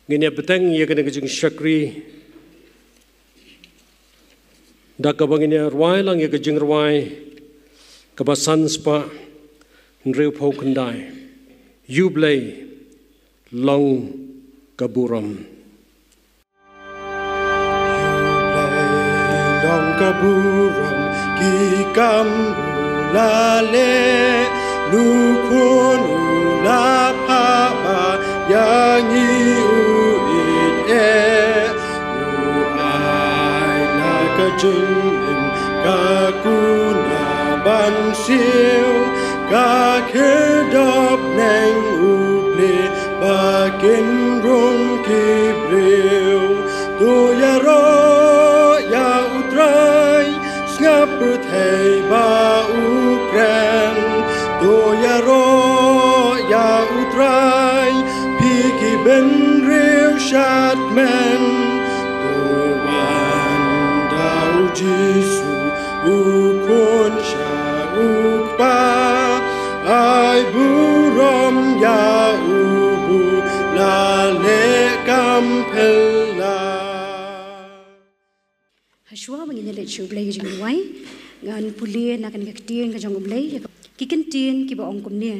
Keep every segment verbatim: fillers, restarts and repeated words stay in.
Ngin ïa bteng ïa kane ka jingshakri da kaba ngin ïa rwai lang ïa ka jingrwai kaba san spah hynriewphew khyndai. Ïa U Blei long ka burom. Long ka burom ki kam u la leh, U Khun u la phah ba ïa ngi u ïeit eh. U ai na ka jingim ka kuna ban siew, ka khyrdop neng U Blei ba kin rung ki briew. To ïaroh ïa U Trai, sngap pyrthei ba u kren. To ïaroh ïa U Trai, phi ki bynriew shatmen. To wan da U Jisu U Khun sha U Kpa, ai burom ïa u ba u la leh kam phylla. Hashwa ba ngin ïa leit sha U Blei ka jingduwai, ngan pule na kane ka ktien ka jong U Blei, ki kyntien kiba ong kumne.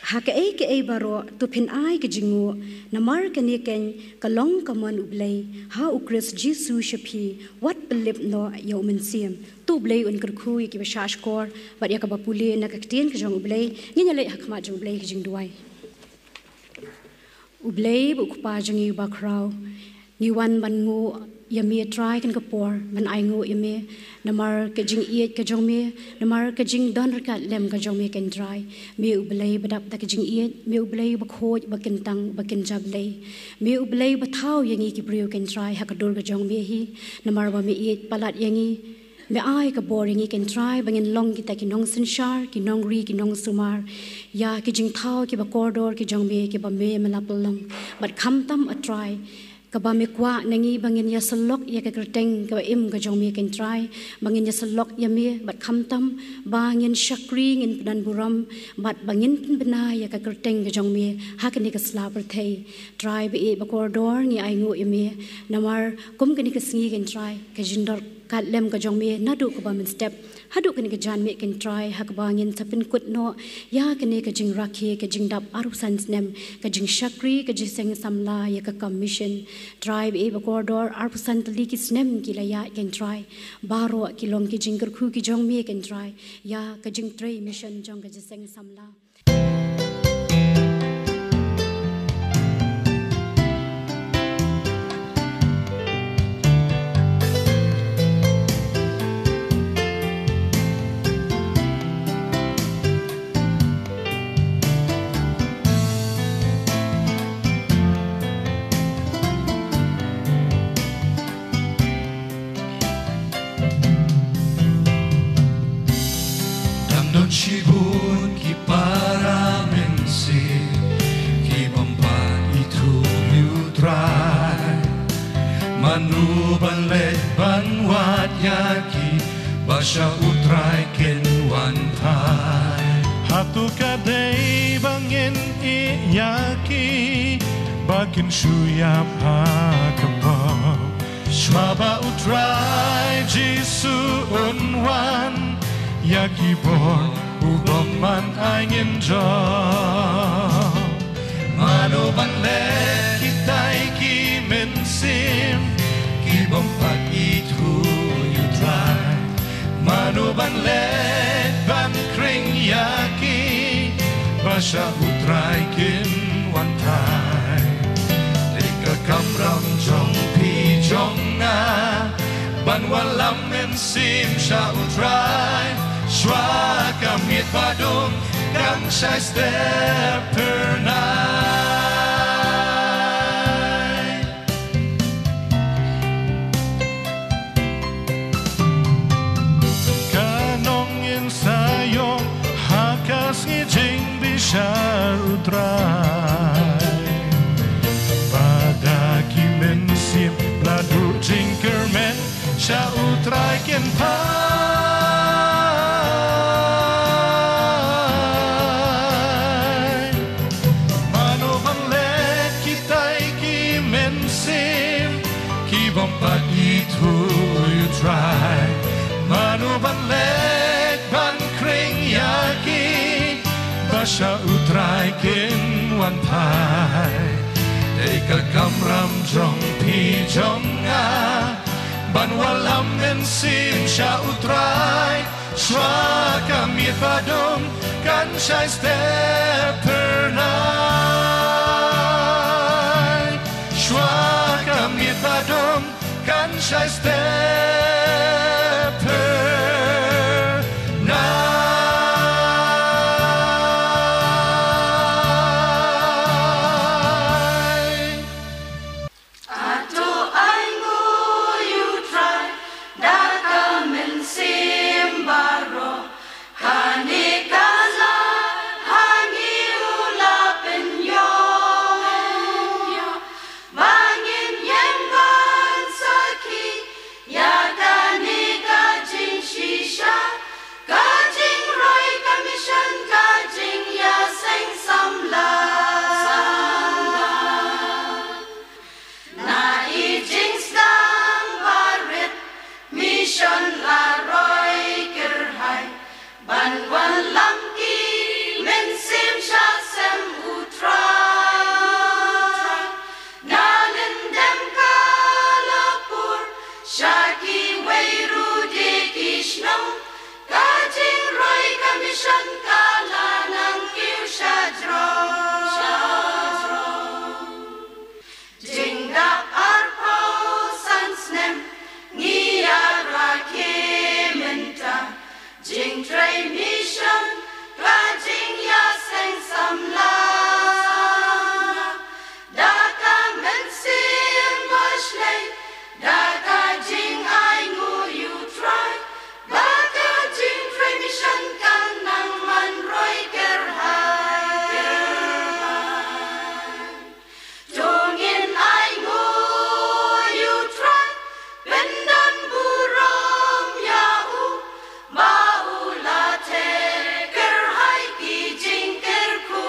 Ha kaei kaei baroh to phin ai ka jingnguh, namar kane keiñ ka long ka mon U Blei ha U Khrist Jisu sha phi, wat pynlip noh ïa U Mynsiem. To U Blei un kyrkhu ïa kiba shah shkor bad ïa kaba pule na ka ktien ka jong U Blei. Ngin ïa leit ha khmat jong U Blei ka jingduwai. U Blei bad U Kpa jong ngi uba khraw, ngi wan ban nguh ïa me Trai kane ka por, ban ainguh ïa me namar ka jingïeit ka jong me, namar ka jingdon ryngkat lem ka jong me keiñ Trai. Me U Blei ba dap da ka jingïeit, me U Blei ba khuid, ba kyntang, ba kynja Blei. Me U Blei ba thaw ïa ngi ki briew keiñ Trai ha ka dur ka jong me hi, namar ba me ïeit palat ïa ngi. Me ai ka bor ïa ngi keiñ Trai ba ngin long kita ki nongsynshar, ki nongri, ki nongsumar ïa ki jingthaw kiba kordor ki jong me, kiba me me la pynlong. Bad khamtam A Trai, kaba me kwah na ngi ba ngin ïa syllok ïa ka kyrteng kaba im ka jong me keiñ Trai, ba ngin ïa syllok ïa me, bad khamtam ba ngin shakri, ngin pynban burom, bad ba ngin pynbna ïa ka kyrteng ka jong me ha kane ka sla pyrthei. Trai ba ïeit ba kordor, ngi ainguh ïa me namar kum kane ka sngi keiñ Trai, ka jingdon ryngkat lem ka jong me naduh kaba mynstep haduh kane ka janmiet keiñ Trai, ha kaba ngin sa pynkut noh ïa kane ka jingrakhe, ka jingdap arphew san snem ka jingshakri, ka jingïaseng samla ïa ka kam mission. Trai ba ïeit ba kordor, arphew san tylli ki snem ki la ïaid keiñ Trai, baroh ki long ki jingkyrkhu ki jong me keiñ Trai ïa ka jingtrei mission jong ka jingïaseng samla. Dang don shibun ki para mynsiem ki bym pat ithuh ïa U Trai. Mano ban leit ban wad ïa ki ba sha U Trai kin wan phai? Hato ka dei ba ngin ïeh ïa ki ba kin shu ïap ha ka bor? Shuwa ba U Trai Jisu un wan, ïa ki bor u bym man ai ngin jop. Mano ban leh kitai ki mynsiem ki bym pat ithuh ïa U Trai? Mano ban leit ban khring ïa ki ba sha U Trai kin wan phai? Dei ka kamram jong phi jong nga ban wallam mynsiem sha U Trai shuwa ka miet ba dum kan shai step phyrnai. Ka nongin sa ïoh ha ka sngi jingbishar U Trai. Ba da ki mynsiem la duh jingkyrmen sha U Trai kin phai. Mano ban leh Sha U Trai kin wan phai. Dei ka kamram jong phi jong nga ban wallam mynsiem sha U Trai. Shuwa ka miet ba dum kan shai step phyrnai. Shuwa ka miet ba dum kan shai step phyrnai. Ato ai nguh ïa U Trai da ka mynsiem baroh. Kane ka la ha ngi u la pynïoh ba ngin ïeng ban sakhi ïa kane ka jingshisha, ka jingroi ka mission, ka jingïaseng samla. Na i jingsdang barit mission la roi kyrhai ban wallam ki mynsiem sha sem U Trai. Na lyndet ka la pur sha kiwei ruh de ki shnong, ka jingroi ka mission ka la nang kiew sha jrong. Jingdap arphew san snem ngi ïarakhe mynta, jingtrei mission, ka jingïaseng samla. Da ka mynsiem bashlei, da ka jingainguh ïa U Trai, ba ka jingtrei mission kan nang man roi kyrhai. To ngin ainguh ïa U Trai, pyndonburom ïa u, ba u la theh kyrhai ki jingkyrkhu.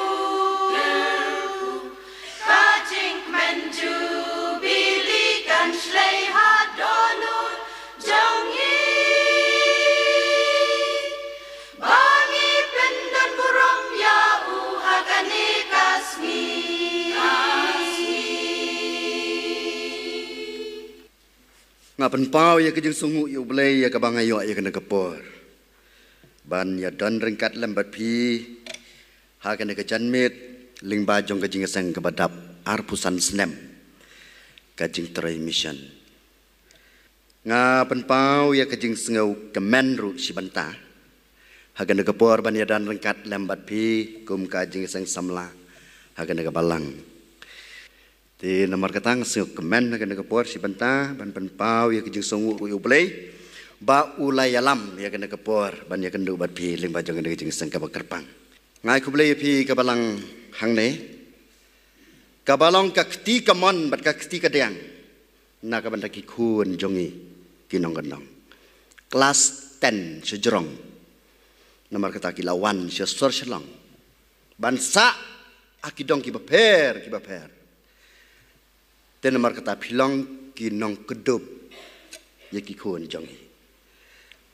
Ka jingkmen Jubili kan shlei ha dohnud jong ngi. Ba ngi pyndonburom ïa u ha kane ka sngi. Nga pynpaw ïa ka jingsngewnguh ïa U Blei ïa kaba nga ïoh ïa kane ka por ban ïadon ryngkat lem bad phi ha kane ka janmiet lyngba jong ka jingïaseng kaba dap arphew san snem ka jingtrei mission. Nga pynpaw ïa ka jingsngew kmen ruh shi bynta ha kane ka por ban ïadon ryngkat lem bad phi kum ka jingïaseng samla ha kane ka balang. Te namar kata nga sngew kmen ha kane ka por shi bynta ban pynpaw ïa ka jingsngewnguh ïa U Blei ba u la ïalam ïa kane ka por ban ïakynduh bad phi lyngba jong kane ka jingïaseng kaba kyrpang. Nga ai khublei ïa phi ka balang hangne, kaba long ka kti kamon bad ka kti kadiang na ka bynta ki khun jong ngi ki nongkyndong. Klas ten sha jrong, namar kata ki la wan sha sor Shillong ban sah ha ki dong kiba pher kiba pher. Te namar kata phi long ki nongkdup ïa ki khun jong ngi.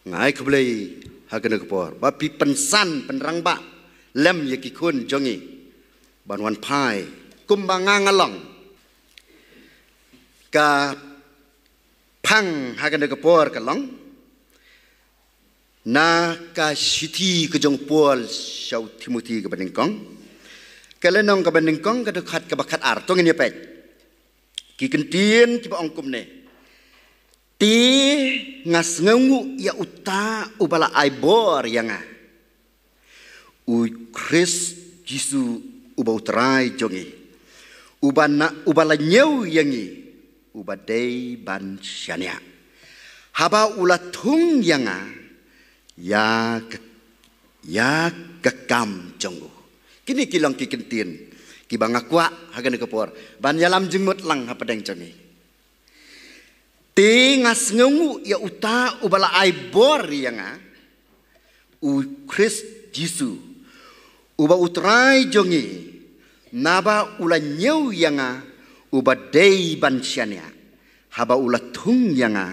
Nga ai khublei ha kane ka por ba phi pynsan pynrangbah lem ïa ki khun jong ngi ban wan phai kumba nga nga long. Ka phang ha kane ka por ka long na ka shithi ka jong u Paul sha u Timothi kaba nyngkong, ka lynnong kaba nyngkong, ka dkhot kaba khatar. To ngin ïa peit ki kyntien kiba ong kumne: Te nga sngewnguh ïa uta uba la ai bor ïa nga, U Khrist Jisu uba U Trai jong ngi, uba na, uba la ñiew ïa ngi, uba dei ban shaniah, haba u la thung ïa nga ïa ka, ïa ka kam jong u. Kine ki long ki kyntien kiba nga kwah ha kane ka por ban ïalam jingmut lang hapdeng jong ngi. Te nga sngewnguh ïa uta uba la ai bor ïa nga, U Khrist Jisu uba U Trai jong ngi, naba u la ñiew ïa nga, uba dei ban shaniah, haba u la thung ïa nga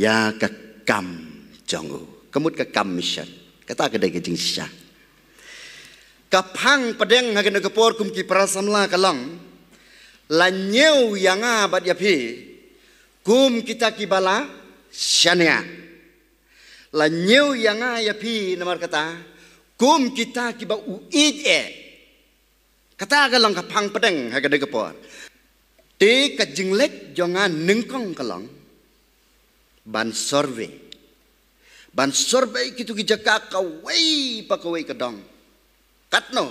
ïa ka kam jong u. Ka mut ka kam mission, kata ka dei ka jingshisha. Ka phang pdeng ha kane ka por kum ki para samla ka long, la ñiew ïa nga bad ïa phi kum kita kiba la shaniah. La ñiew ïa nga ïa phi namar kata kum kita kiba u ïeit eh. Kata ka long ka phang pdeng ha kane ka por. Te ka jingleit jong nga nyngkong ka long ban survey. Ban survey kito ki jaka kawei pa kawei ka dong. Katno?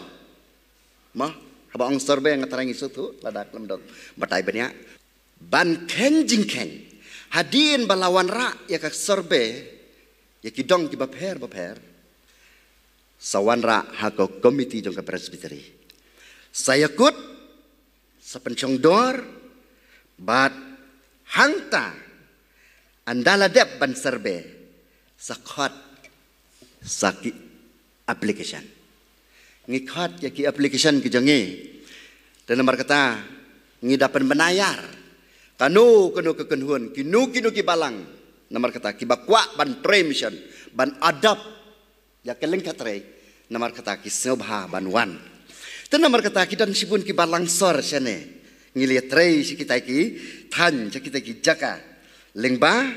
Mo, haba ong survey nga tharai ngi sngewthuh, lada khlem don batai bniah. Ban kheiñ jingkheiñ. Hadien ba la wanrah ïa ka survey ïa ki dong kiba pher bapher, sa wanrah ha ka komiti jong ka presbytery. Sa ïakut, sa pynshong dor, bad hangta ynda la dep ban survey, sa khot sa ki application. Ngi khot ïa ki application ki jong ngi. Te namar kata ngi da pynbna ïar kano kano ka kynhun, kino kino ki balang, namar kata kiba kwah ban trei mission, ban adopt ïa ka lyngkha trei, namar kata ki sngewbha ban wan. Te namar kata ki don shibun ki balang sor shane, ngi la ïatrei sha kitai ki thaiñ, sha kitai ki jaka, lyngba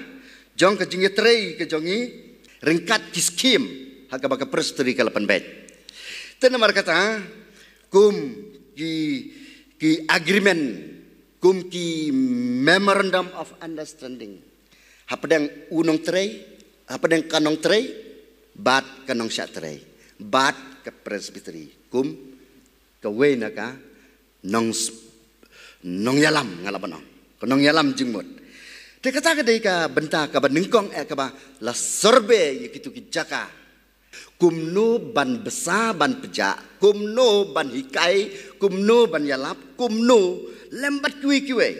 jong ka jingïatrei ka jong ngi ryngkat ki skhim ha kaba ka presbytery ka la pynbeit. Te namar kata kum ki, ki agreement, kum ki memorandum of understanding hapdeng u nongtrei, hapdeng ka nongtrei bad ka nongshah trei bad ka presbytery kum kawei na ka nong, nongïalam, nga lah ban ong, ka nongïalam jingmut. Te kata ka dei ka bynta kaba nyngkong eh kaba la survey ïa kito ki jaka. Kumno ban bsa ban pjah, kumno ban hikai, kumno ban ïalap, kumno lem bad kiwei kiwei.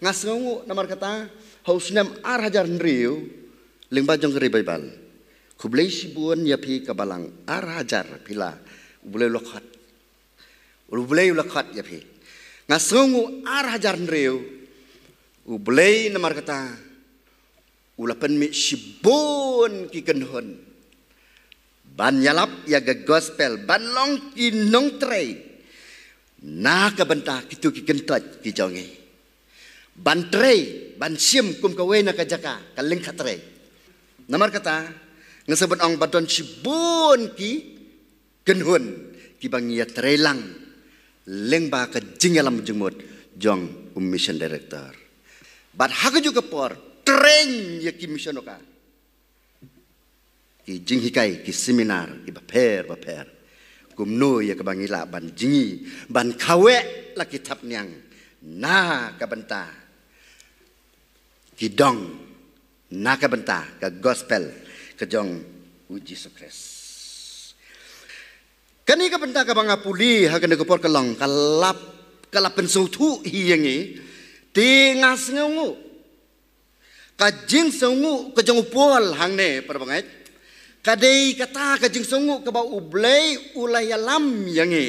Nga sngewnguh namar kata ha u snem ar hajar hynriew, lyngba jong ka revival. Khublei shibun ïa phi ka balang, ar hajar phi la, U Blei u la khot. U Blei u la khot ïa phi. Nga sngewnguh ar hajar hynriew, U Blei namar kata u la pynmih shibun ki kynhun ban ïalap ïa ka gospel, ban long ki nongtrei na ka bynta kito ki kyntoit ki jong ngi. Ban trei, ban shim kum kawei na ka jaka, ka lyngkha trei. Namar kata nga sngewbha ban ong ba don shibun ki kynhun kiba ngi ïatrei lang lyngba ka jingïalam jingmut jong u mission director. Bad ha kajuh ka por, train ïa ki mission worker. Ki jinghikai, ki seminar kiba pher bapher. Kumno ïa kaba ngi lah ban jngi, ban khawoh la ki thapniang na ka bynta ki dong, na ka bynta ka gospel ka jong u Jisu Khrist. Kane ka bynta kaba nga pule ha kane ka por ka long, ka la, ka la pynsngewthuh hi ïa ngi, te nga sngewnguh. Ka jingsngewnguh ka jong u Paul hangne, para bangeit, ka dei kata ka jingsngewnguh kaba U Blei u la ïalam ïa ngi.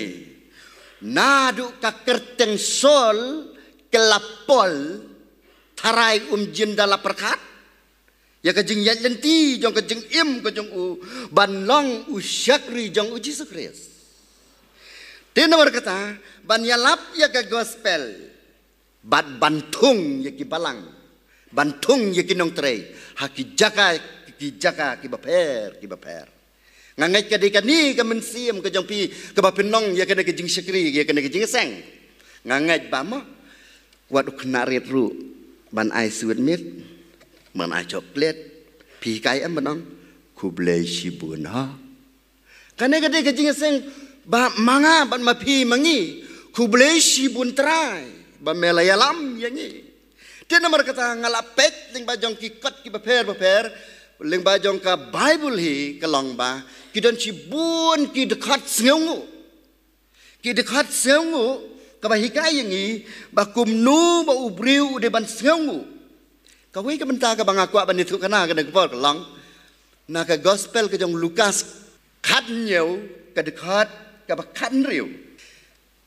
Naduh ka kyrteng Saul, ka la Paul, tharai um jin da la pyrkhat ïa ka jingïaid lynti jong ka jingim ka jong u ban long u shakri jong u Jisu Khrist. Te namar kata, ban ïalap ïa ka gospel bad ban thung ïa ki balang, ban thung ïa ki nongtrei ha ki jaka, ki jaka kiba pher, kiba pher. Nga ngeit ka dei kane ka mynsiem ka jong phi kaba pynlong ïa kane ka jingshakri, ïa kane ka jingïaseng. Nga ngeit ba mo, wat u khynnah rit ruh ban ai sweet meat, ban ai chocolate, phi hikai em ban ong, khublei shibun ha. Kane ka dei ka jingïaseng ba ma nga bad ma phi ma ngi, khublei shibun Trai ba me la ïalam ïa ngi. Te namar kata nga la peit lyngba jong ki kot kiba pher bapher, lyngba jong ka Baibl hi ka long ba ki don shibun ki dkhot sngewnguh. Ki dkhot sngewnguh kaba hikai ïa ngi ba kumno ba u briew u dei ban sngewnguh. Kawei ka bynta kaba nga kwah ban ïathuh kane ka dei ka por ka long na ka gospel ka jong Lukas khathynñiew ka dkhot kaba khathynriew.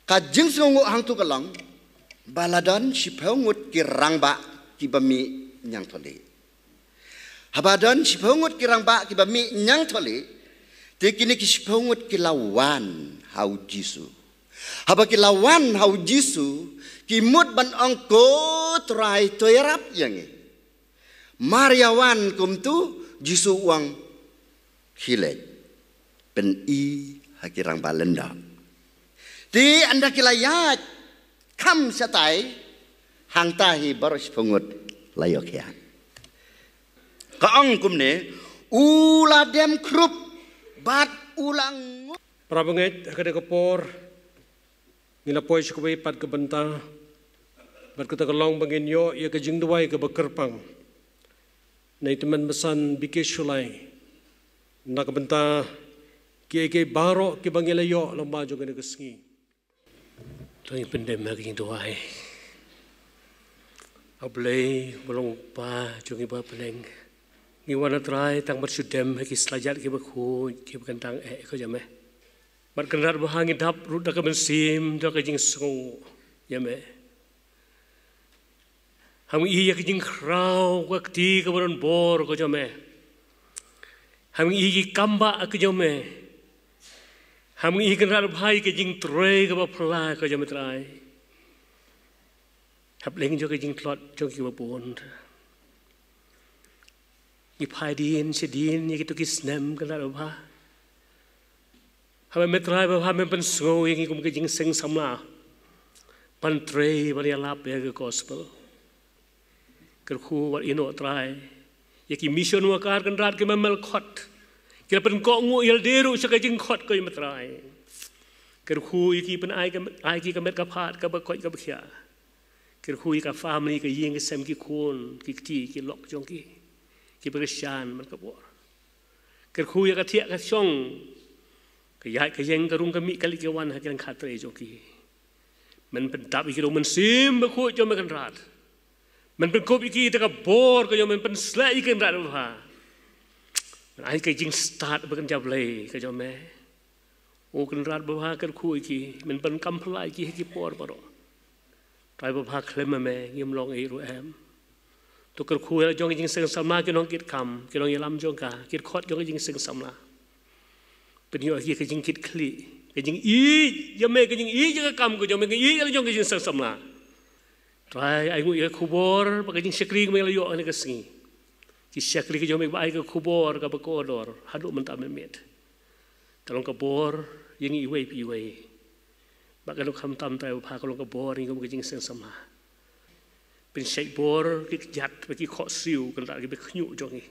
Ka jingsngewnguh hangto ka long ba la don shiphew ngut ki rangbah kiba mih ñiangtholi. Haba don shiphew ngut ki rangbah kiba mih ñiangtholi, Te kine ki shiphew ngut ki la wan ha u Jisu. Haba ki la wan ha u Jisu, ki mut ban ong, "Ko Trai, to ïarap ïa ngi." Mar ïa wan kumtu, Jisu u ong, "Khie leit, pyni ha ki rangbah lyngdoh." Te ynda ki la ïaid kham shatai, hangta hi baroh shiphew ngut la ïoh khiah. Ka ong kumne, u la dem khrup bad u la ngu- Para bangeit, ha kane ka por ngi la poi sha kawei pat ka bynta, bad kata ka long ba ngin ïoh ïa ka jingduwai kaba kyrpang na i tymmen basan B K Shullai, na ka bynta kiei kiei baroh kiba ngi la ïoh lyngba jong kane ka sngi. To ngin pyndem ha ka jingduwai. A Blei ba long Kpa jong ngi ba ha bneng, ngi wan, a Trai, tang ban shu dem ha ki slajat kiba khuid, kiba kyntang eh, ko jong me. Bad Kynrad ba ha, ngi dap ruh da ka mynsiem, da ka jingsngew ïa me. Ha ngi ïa ka jingkhraw ka kti kaba don bor, ko jong me. Ha ngi ïa ki kam ba, ko jong me. Ha ngi ïa, Kynrad ba ha, ïa ka jingtrei kaba phylla, ko jong me, Trai. Ha bneng jong ka jingtlot jong kiba bun, ngi phai dien sha dien ïa kito ki snem, Kynrad ba ha. Haba me, Trai ba ha, mem pynsngew ïa ngi kum ka jingseng samla ban trei, ban ïalap ïa ka gospel. Kyrkhu wat ïehnoh, Trai, ïa ki mission worker, Kynrad, ki mem mel khot, ki la pynkohnguh ïa lade ruh sha ka jingkhot, ko jong me, Trai. Kyrkhu ïa ki, pynai ka, ai ki ka met ka phad kaba koit kaba khiah. Kyrkhu ïa ka family, ka ïing ka sem, ki khun, ki kti ki lok jong ki, kiba kyrshan man ka bor. Kyrkhu ïa ka thiah ka shong, ka ïaid ka ïeng, ka rung ka mih, ka leit ka wan ha ki lyngkha trei jong ki. Men pyndap ïa ki da u Mynsiem Bakhuid jong me, Kynrad. Men pynkup ïa ki da ka bor, ko jong me, men pynshlur ïa ki, Kynrad ba ha. Men ai ka jingstad ba kynja Blei, ko jong me. O Kynrad ba ha, kyrkhu ïa ki, men pynkam phylla ïa ki ha ki por baroh. Trai ba ha, khlem ma me ngim long ei ruh em. To kyrkhu ïa la jong ka jingseng samla, ki nongkitkam, ki nongïalam jong ka, ki dkhot jong ka jingseng samla. Pynïoh ïa ki ka jingkitkhlieh, ka jingïeit ïa me, ka jingïeit ïa ka kam, ko jong me, ka jingïeit ïa la jong ka jingseng samla. Trai, ai nguh ïa ka khubor bad ka jingshakri kaba ngi la ïoh ha kane ka sngi. Ki shakri, ko jong me, ba ai ka khubor kaba kordor haduh mynta mynmiet. Ka long ka bor ïa ngi iwei pa iwei. Bad ka long, khamtam, Trai ba ha, ka long ka bor ïa ngi kum ka jingseng samla. Pynshait bor ki kjat bad ki khohsiew, Kynrad, kiba khñiuh jong ngi.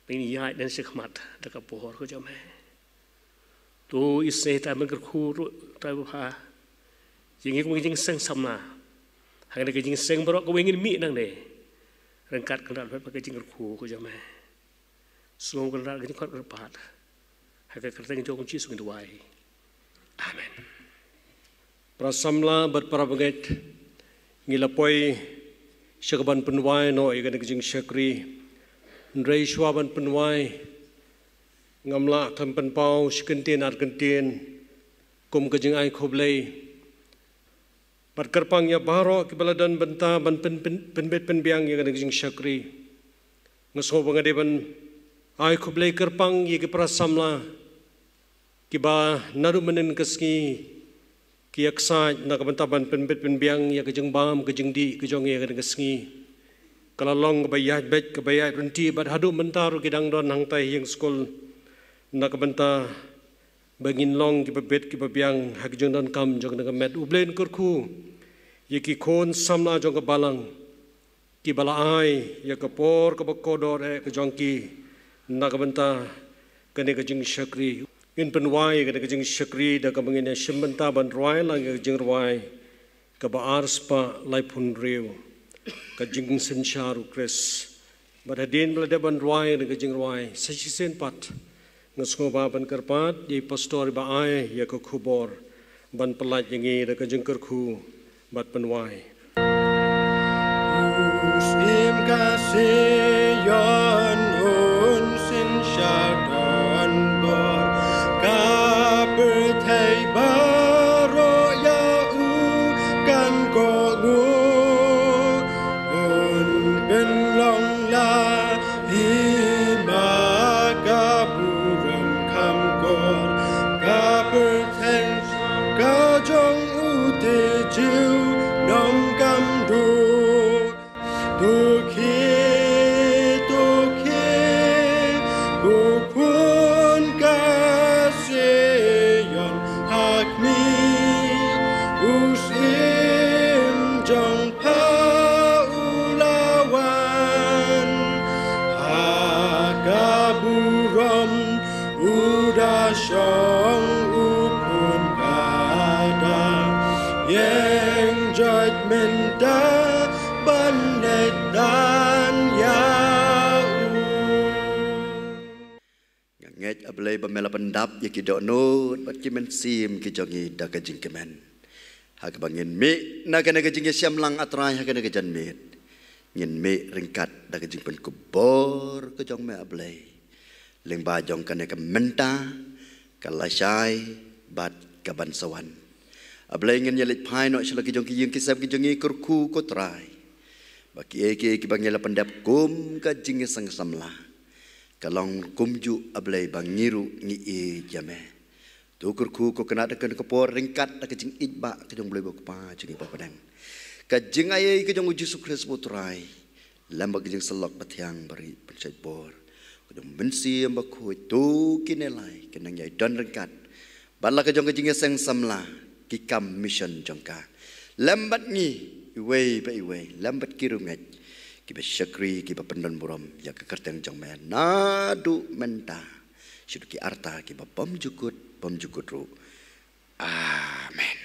Ba ngin ïaid nan shakhmat da ka bor, ko jong me. To isynei, Trai, men kyrkhu ruh, Trai ba ha, ïa ngi kum ka jingseng samla ha kane ka jingseng baroh kawei ngin mih nangne, ryngkat, Kynrad, bad ka jingkyrkhu, ko jong me. Sngew, Kynrad, ka jingkhot kyrpad. Ha ka kyrteng jong u Jisu ngin duwai. Amen. Para samla bad para bangeit, ngi la poi sha kaban pynwai noh ïa kane ka jingshakri. Hynrei shuwa ban pynwai, ngam lah ban pynpaw shi kyntien ar kyntien kum ka jingai khublei bad kyrpang ïa baroh kiba la don bynta ban pyn, pyn, pynbit pynbiang ïa kane ka jingshakri. Nga sngew ba nga dei ban ai khublei kyrpang ïa ki para samla kiba naduh mynhynnin ka sngi ki ïa ksaid na ka bynta ban pynbit pynbiang ïa ka jingbam ka jingdih ka jong ngi ha kane ka sngi. Ka la long kaba ïaid beit, kaba ïaid ryntih, bad haduh mynta ruh ki dang don hangtai ha ïing skul na ka bynta ba ngin long kiba bit kiba biang ha ka jingdonkam jong kane ka met. U Blei un kyrkhu ïa ki khun samla jong ka balang kiba la ai ïa ka por kaba kordor eh ka jong ki na ka bynta kane ka jingshakri. Ngin pynwai ïa kane ka jingshakri da kaba ngin ïa shim bynta ban rwai lang ïa ka jingrwai kaba ar spah laiphew hynriew, Ka Jingsynshar U Khrist. Bad hadien ba la dep ban rwai ïa kane ka jingrwai, sa shisien pat nga sngewbha ban kyrpad ïa i pastor ba ai ïa ka khubor ban pyllait ïa ngi da ka jingkyrkhu bad pynwai. U Syiem ka Sion un synshar donbor, ka pyrthei baroh ïa u kan kohnguh. Un pynlong la hima ka burom kham jong u te jiw nong kam du. Tu ki, tu ki, ku pun ka Sion hakmi, u Syiem jong pha u la wan ha ka burom. U da shong u pun ka da ïeng jot mynta ban leit dan ïa u. Nga ngeit, A Blei, ba me la pyndap ïa ki dohnud bad ki mynsiem ki jong ngi da ka jingkmen. Ha kaba ngin mih na kane ka jingïashem lang, A Trai, ha kane ka janmiet, ngin mih ryngkat da ka jingpynkupbor ka jong me, A Blei, lyngba jong kane ka mynta, ka lashai bad ka ban sa wan. A Blei, ngin ïaleit phai noh sha la ki jong ki ïing ki sem ki jong ngi, kyrkhu, ko Trai, ba kiei kiei kiba ngi la pyndep kum ka jingïaseng samla, ka long kumjuh, A Blei, ba ngi ruh ngi ïeit ïa me. To kyrkhu, ko kane da kane ka por, ryngkat da ka jingïeit ba ka jong U Blei U Kpa jong ngi ba pdeng, ka jingaiei ka jong U Jisu Khrist U Trai, lem bad ka jingsyllok bathiang bari pynshait bor, ka jong U Mynsiem Bakhuid, to kine lai kin nang ïai don ryngkat bad la ka jong ka jingïaseng samla, ki kam mission jong ka, lem bad ngi iwei pa iwei, lem bad ki riewngeit kiba shakri, kiba pyndon burom ïa ka kyrteng jong me naduh mynta shaduh ki arta kiba bymjukut bymjukut ruh. Amen.